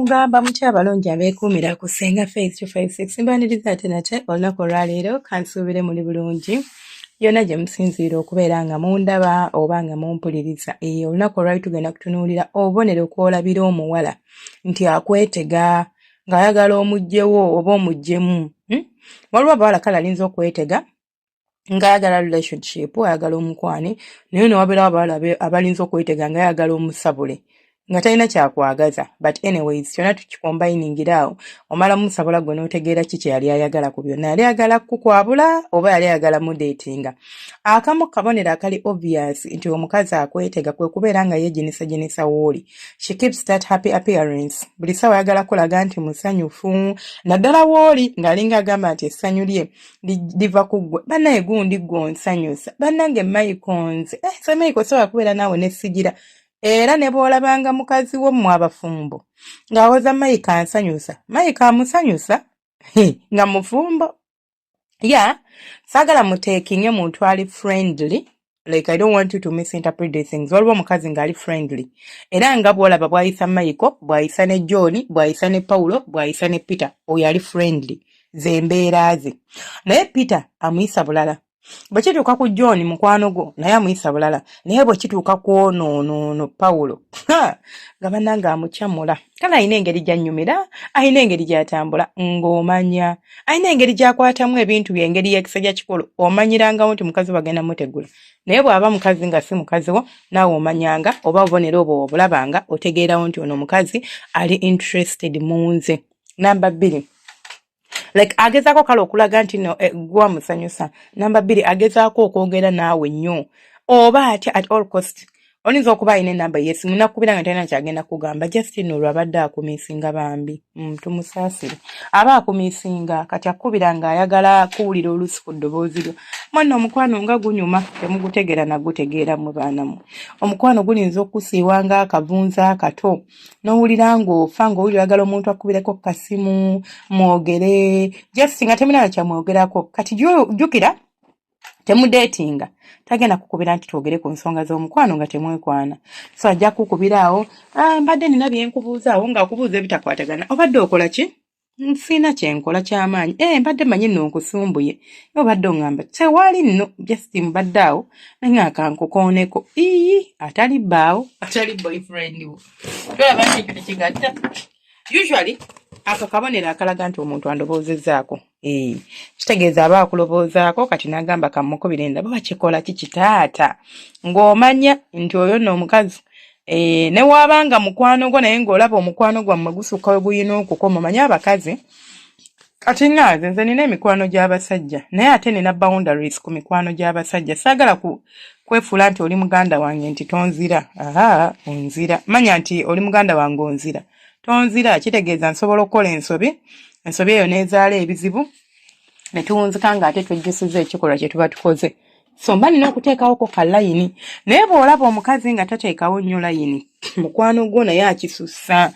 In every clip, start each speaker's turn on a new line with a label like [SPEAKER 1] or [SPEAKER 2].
[SPEAKER 1] Mugamba mutya abalungi abeekuumira ku Ssenga Faith 256? Mbaniriza ate nate olunaku olwaleero, kansuubire muli bulungi yonna gye musinziira okubeera nga mundaba oba nga mumpuliriza. Eyo olunaku olwali tugenda kutunuulira obubonero kw'olabira omuwala nti akwetega ng'ayagala omuggyewo oba omuggyemu. Waliwo abawala kale alinza okwetega ng'ayagala relationship, ayagala omukwani, naye newabeerawo abawala abalinza okwetega nga ayagala omusabule nga talina kyakwagaza. But anyways, kyonna tukikombayiningira awo, omala musabula gwe n'otegeera ki kye yali ayagala. Ku byonna, yali ayagala kukwabula oba yali ayagala mudeetinga? Akamu kabonero akali obvious nti omukazi akwetega kwe kubeera nga yeeginisagинisa wooli. She keeps that happy appearance. Buli ssaawa ayagala kulaga nti musanyufu, naddala wooli ng'alinga agamba nti essanyu lye liva ku ggwe. Bannaye gundi ggwe onsanyusa, bannange Michael, nze se Michael sobola kubeera naawe nessigira. Era ne bw'olabanga mukazi wo mmwe abafumbo ng'awoza Michael ansanyusa, Michael amusanyusa nga mufumbo ya saagala muteekinge muntu ali friendly. Like, I don't want you to misinterpret the things. Waliwo omukazi ng'ali friendly, era nga bw'olaba bw'ayisa Michael, bw'ayisa ne John, bw'ayisa ne Paulo, bw'ayisa ne Peter. Oyo ali friendly, ze mbeera ze. Naye Peter amuyisa bulala. Bwe kituuka ku John mukwano gwo, naye amuyisa bulala. Naye bwe kituuka ku onoonoono Pawulo, nga bannange amukyamula. Kale alina engeri gy'annyumira, alina engeri gy'atambula, ng'omanya alina engeri gy'akwatamu ebintu bye, engeri y'ekisajja kikulu, omanyirangawo nti mukazi bagenda mutegula. Naye bw'aba mukazi nga si mukazi wo, naawe omanyanga oba obubonero obwo obulabanga, otegeerawo nti ono omukazi ali interested mu nze. Namba 2, like agezaako kale okulaga nti no gwa musanyusa. Namba 2, agezaako okwogera naawe nnyo oba atya at all cost. Oyinza okuba alina enamba yesimu nakubira nga talina kyagenda kugamba, just nno olwabadde akumiisinga bambi. Tumusaasire, aba akumiisinga. Kati akubira ng'ayagala kuwulira oluusi ku ddoboozi lyo. Mwanna omukwano nga gunyuma, temugutegeera nagutegeera mmwe baana mmwe. Omukwano gulinza okusiiwa ng'akavunza akato, n'owulira ng'ofa, ng'owulira oyagala omuntu akubireko ku kasimu mwogere, just nga temulina kyamwogerako. Kati jjukira temudeetinga, tagenda kukubira nti twogere ku nsonga z'omukwano nga temwekwana. So ajja kukubira awo, "Ah, mbadde nina byenkubuuza," awo ng'akubuuza ebitakwatagana. "Obadde okola ki?" "Nsiina kyenkola kyamaanyi." "Eh, mbadde manyi nno nkusumbuye, obadde oŋŋamba." "Tewali nno, just mbadde awo naye nga kankukooneko." Iyi, atali bbaawo, atali boyfriend wo, tolaba nti ekyo tekigatta? Usually ako kabonero akalaga nti omuntu andoboozezzaako. Kitegeeza aba akulowoozaako. Kati n'agamba kammukubire ndaba bakikola ki kitaata, ng'omanya nti oyo nno omukazi ne waabanga mukwano gwo, naye ng'olaba omukwano gwammwe gusukka we guyina okukoma. Omanyi abakazi, kati nga nze nina emikwano gy'abasajja, naye ate nina boundaries ku mikwano gy'abasajja. Saagala ku kwefuula nti oli muganda wange nti tonzira. Aha, onzira. Manya nti oli muganda wange, onzira tonzira, kitegeeza nsobola okukola ensobi, ensobi eyo n'ezaala ebizibu, ne tuwunzika ng'ate twejjusiza ekikolwa kye tuba tukoze. So mba nina okuteekawoko ka layini. Naye bw'olaba omukazi nga tateekawo nnyo layini, mukwano gwo naye akisussa,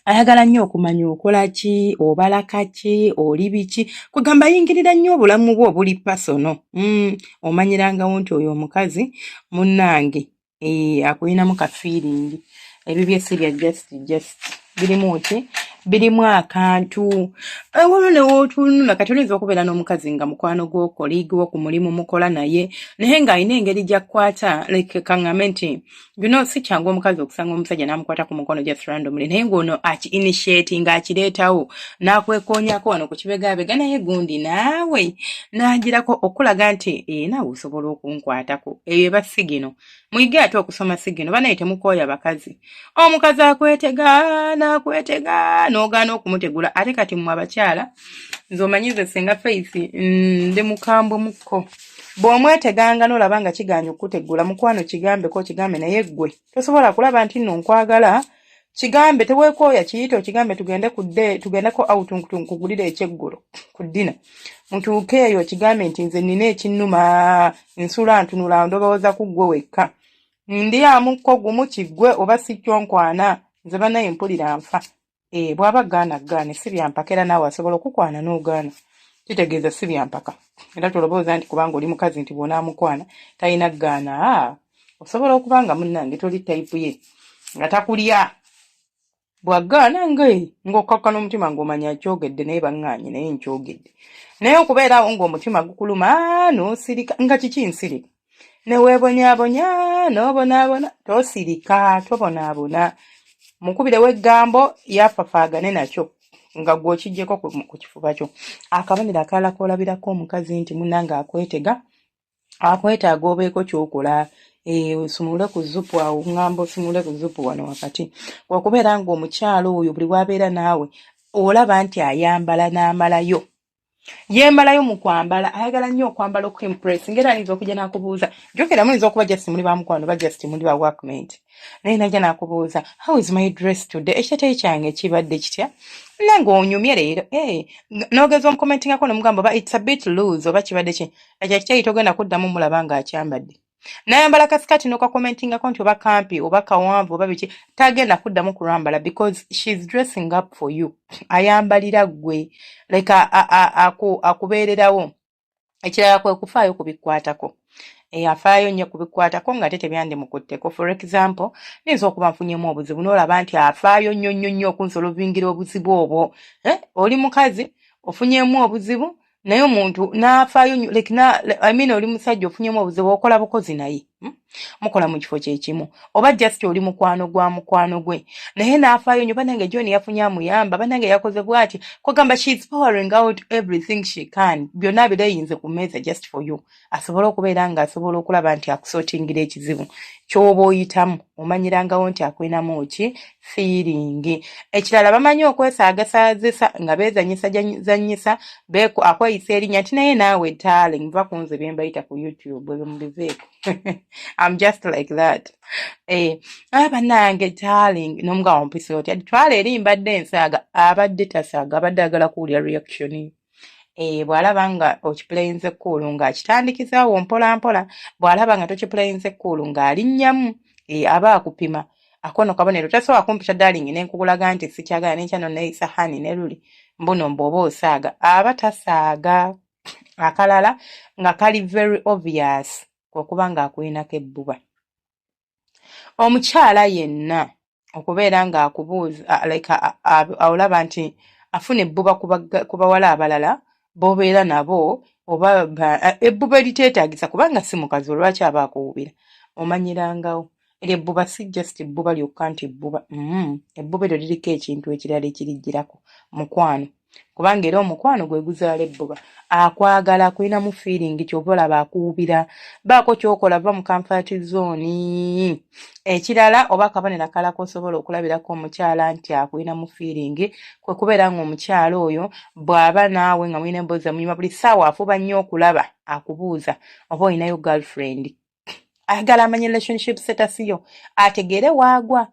[SPEAKER 1] Ayagala nnyo okumanya okola ki, obalaka ki, oli biki, kwegamba ayingirira nnyo obulamu bwo obuli personal. Omanyirangawo nti oyo omukazi munnange akuyinamu ka feeling. Ebibye si bya just, birimu ki? Birimu akantu. Waliwo ne wootunula. Kati oyinza okubeera n'omukazi nga mukwano gwo, colleague wo ku mulimu, mukola naye, naye ng'alina engeri gy'akkwata. Like kaŋŋambe nti si kyangu omukazi okusanga omusajja n'amukwata ku mukono just randomly, naye ng'ono aki initiating, akireetawo n'akwekoonyako wano ku kibegaabega, naye gundi naawe n'agirako okulaga nti naawe osobola okunkwatako. Eyo eba signal. Muyige ate okusoma signal, banaye. Temukooya bakazi. Omukazi akwetega n'akwetega n'ogaana okumutegula. Ate kati mmwe abakyala, nze omanyize Senga Faith, ndi mukambwe mukko. Bw'omweteganga n'olaba nga kigaanye okukutegula, mukwano kigambeko, kigambe. Naye ggwe tosobola kulaba nti nno nkwagala? Kigambe, teweekooya, kiyite okigambe, tugende ku dde, tugendeko out, nkugulire ekyeggulo ku dinner. Mutuuke eyo kigambe nti nze nnina ekinnuma, nsula ntunula ndowooza ku ggwe wekka, ndyamu gumu kiggwe oba si kyo nkwana. Nze bannaye mpulira nfa. Bw'aba gaana gaane, si byampaka. Era naawe asobola okukwana n'ogaana, kitegeeza si byampaka. Era tolowooza nti kubanga oli mukazi nti bw'onaamukwana talina ggaana. Aa, osobola okuba nga munnange toli type ye, nga takulya. Bw'agaana nga ng'okkakkana omutima ng'omanya akyogedde naye baŋŋaanye naye nkyogedde. Naye okubeera awo ng'omutima gukuluma n'osirika nga kiki nsirika ne weebonyaabonya n'obonaabona tosirika tobonaabona mukubirewo eggambo yafafaagane nakyo nga gwe okiggyeko ku kifuba kyo. Akabonero akalala k'olabirako omukazi nti munnange akwetega akwetaaga obeeko ky'okola eh, osumulule ku zupu awo ŋŋamba osumulule ku zupu wano wakati okubeera ng'omukyalo oyo buli wabeera naawe olaba nti ayambala n'amalayo yeemalayo mu kwambala ayagala nnyo okwambala okuimpress ngera ayinza okujja n'akubuuza jjukira muyinza okuba just muli ba mukwano ba just muli ba workmate naye najja n'akubuuza how is my dress today ekiteteyi kyange kibadde kitya nange onyumye leero eh, n'ogeza omukomentingako nomugamba oba it's a bit loose oba kibadde ki ekyo ekiteyi togenda kuddamu mulaba ng'akyambadde nayambala kasikati nokakomentingako nti oba kampi oba kawanvu oba biki tagenda kuddamu kulwambala because she's dressing up for you ayambalira ggwe like akubeererawo ekirala kwe kufaayo ku bikwatako eh, afaayo nnyo ku bikwatako nga ate tebyandimukutteko for example niyinza okuba nfunyemu obuzibu n'olaba nti afaayo nnyo nnyo nnyo okunsolovingira obuzibu obwo eh, oli mukazi ofunyemu obuzibu naye omuntu n'afaayo nnyo like na I mean oli musajja ofunyemu obuzibu okola bukozi naye Mukola mu kifo kyekimu oba just oli mukwano gwa mukwano gwe naye n'afaayo nnyo banange John yafunye amuyamba banange yakoze bw'ati kwagamba she is powering out everything she can byonna abireyinze ku mmeeza just for you asobole okubeera ng'asobola okulaba nti akusootingira ekizibu ky'oba oyitamu omanyirangawo nti akulinamu ki fiiringi ekirala bamanyi okwesaagasazisa nga beezanyisa zanyisa akweyisa erinnya nti naye naawe darling va ku nze bye mbayita ku youtube ebyo mubiveeko I'm just like that eh ah bannange darling n'omugamba ompisa otya twala eri mbadde nsaaga abadde tasaaga abadde ayagala kuwulira reaction Eh, bw'alaba nga okipuleyinze kkuulu ng'akitandikizaawo mpola mpola bw'alaba nga tokipuleyinze kkuulu ng'alinnyamu eh, aba akupima akono kabonero tasobola kumpita darling ne nkukulaga nti sikyagala n'enkya no neeyisa hani ne luli mbuno mbu oba osaaga aba tasaaga akalala nga kali very obvious kwe kuba ng'akulinako ebbuba omukyala yenna okubeera ng'akubuuza like olaba nti afuna ebbuba ku bawala abalala b'obeera nabo oba ebbuba eriteetaagisa kubanga si mukazi olwaki aba akuwubira omanyirangawo eryo ebbuba si just bbuba lyokka nti bbuba ebbuba eryo liriko ekintu ekirala ekirijjirako mukwano kubanga era omukwano gwe guzaala ebbuba akwagala akulinamu feeling kyova olaba akuwubira baako kyokola va mu comfort zone ekirala oba akabonero akalala k'osobola okulabirako omukyala nti akulinamu feeling kwe kubeera ng'omukyala oyo bw'aba naawe nga mulina emboozi emunyuma buli ssaawa afuba nnyo okulaba akubuuza oba olinayo girlfriend ayagala amanye relationship status yo ategeere waagwa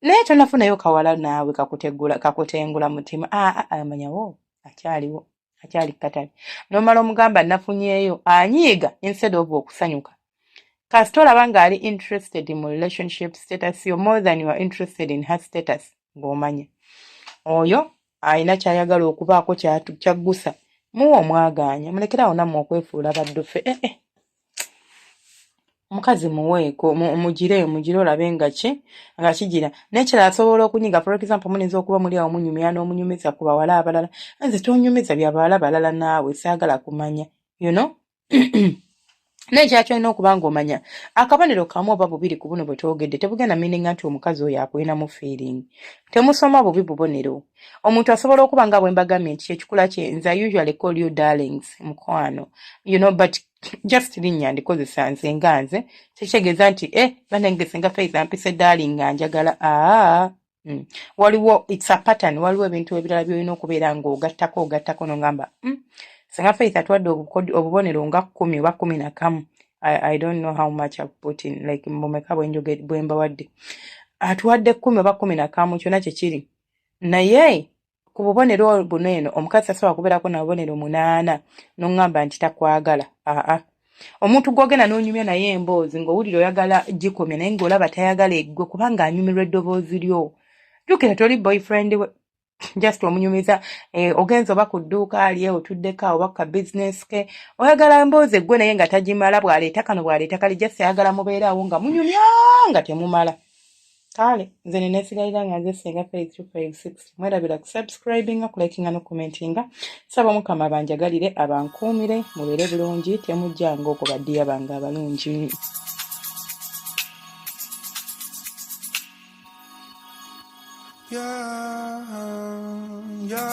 [SPEAKER 1] naye tonafunayo kawala naawe kakutegula kakutengula mutima ah, ah, amanyawo akyaliwo akyali katale nomala omugamba nafunyeeyo anyiiga instead of okusanyuka kasita olaba ng'ali interested mu relationship status yo more than you are interested in her status ng'omanya oyo alina kyayagala okubaako kyaggusa muwe omwagaanya mulekere awo nammwe okwefuula baddufe eh, eh. Omukazi muweeko mugire mugire olabe nga ki nga kigira n'ekirala asobola okunyiga for example muyinza okuba muli awo munyumya n'omunyumiza ku bawala abalala nze tonyumiza bya bawala balala naawe saagala kumanya you know naye ekirala kyolina okuba ng'omanya akabonero kamu oba bubiri ku buno bwe twogedde tebugenda meaninga nti omukazi oyo akulinamu feeling temusoma bubi bubonero omuntu asobola okuba nga bwe mbagambye nti kyekikula kye nze I usually call you darlings mukwano you know but just linnya ndikozesa nze nga nze tekitegeeza nti eh banange senga Faith ampise darling nga njagala aa Waliwo it's a pattern waliwo ebintu ebirala by'olina okubeera ng'ogattako ogattako n'ogamba senga Faith atuwadde obubonero nga 10 oba 11 I don't know how much I've put in like mbumeka bwe mbawadde atuwadde 10 oba 11 kyonna kye kiri naye ku bubonero buno eno omukazi tasobola kubeerako na bubonero munaana n'oŋŋamba nti takwagala aa omuntu gw'ogenda n'onyumya naye emboozi ng'owulira oyagala gikomya naye ng'olaba tayagala eggwe kubanga anyumirwa eddoboozi lyo jjukira toli boyfriend we just omunyumiza eh, ogenze oba ku dduuka lye otuddeko oba ku ka bizinesi ke oyagala emboozi eggwe naye nga tagimala bw'aleeta kano bw'aleeta kali just ayagala mubeere awo nga munyumya nga temumala. Kale nze nenesigalira nga nze Senga Faith 256. Mwerabira ku subscribinga, ku likinga no commentinga. Saba Omukama abanjagalire, abankuumire, mubeere bulungi, temujjanga okwo baddiya bange abalungi.
[SPEAKER 2] Yeah, yeah.